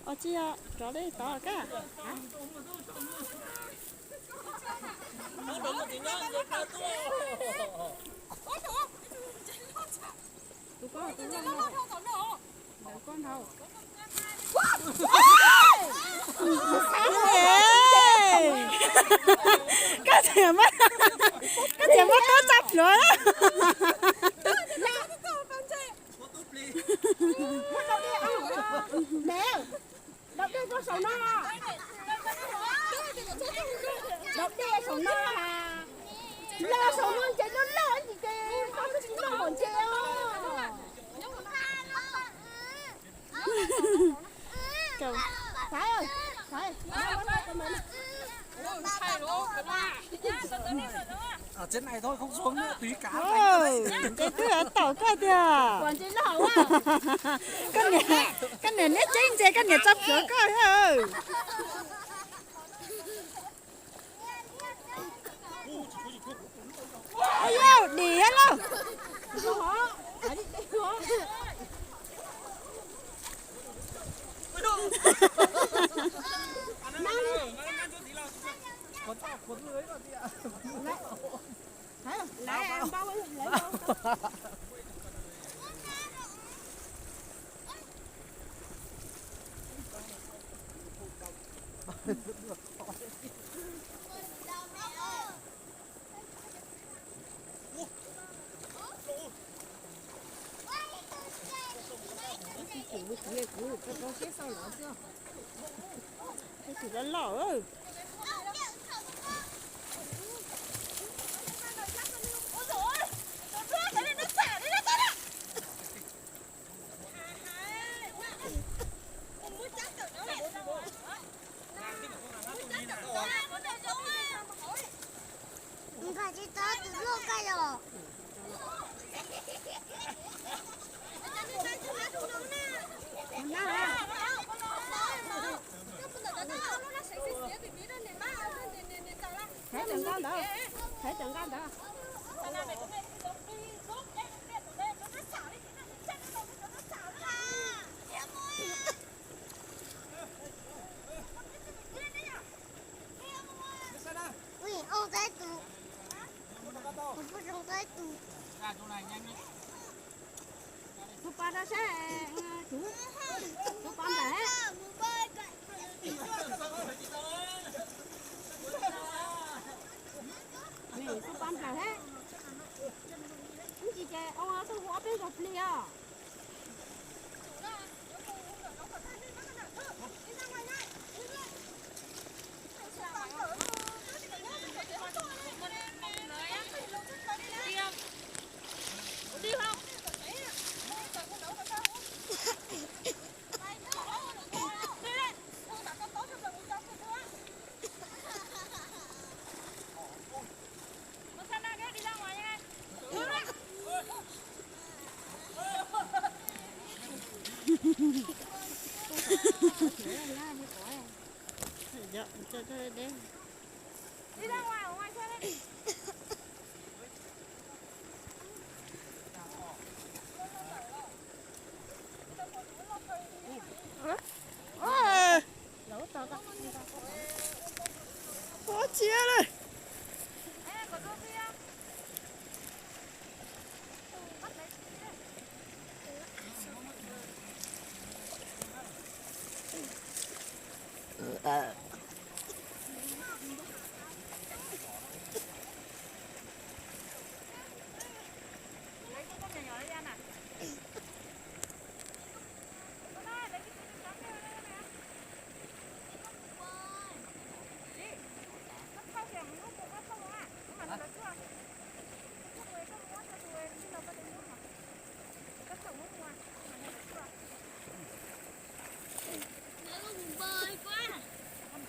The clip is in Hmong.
Tsis yog rov li tod kaj. Koj txiv muab tub tsa plhuav. Daus dej rau saum no. Daus dej saum no. Los saum no ntses loj loj ntsis ces koj twb tsis noj npaum ntses os. Ces twb taum koj tiag. Koj niam neb tseeb ntses koj niam tso plhuav koj. Yau dim thiab lauj. Loj loj. Nws koj tsis tau tus luaj koj los. Thaiv cov nqaj ntawd, thaiv cov nqaj ntawd. Ui, ong tau ib tug. Kuv pub zoo tau ib tug. Tus pas rau sab, tus pas nplawm. Tus pas nplawm thiab. Ib ntsis ces ong tuaj hu ob peb zaug plig os. Ua tsia lawm.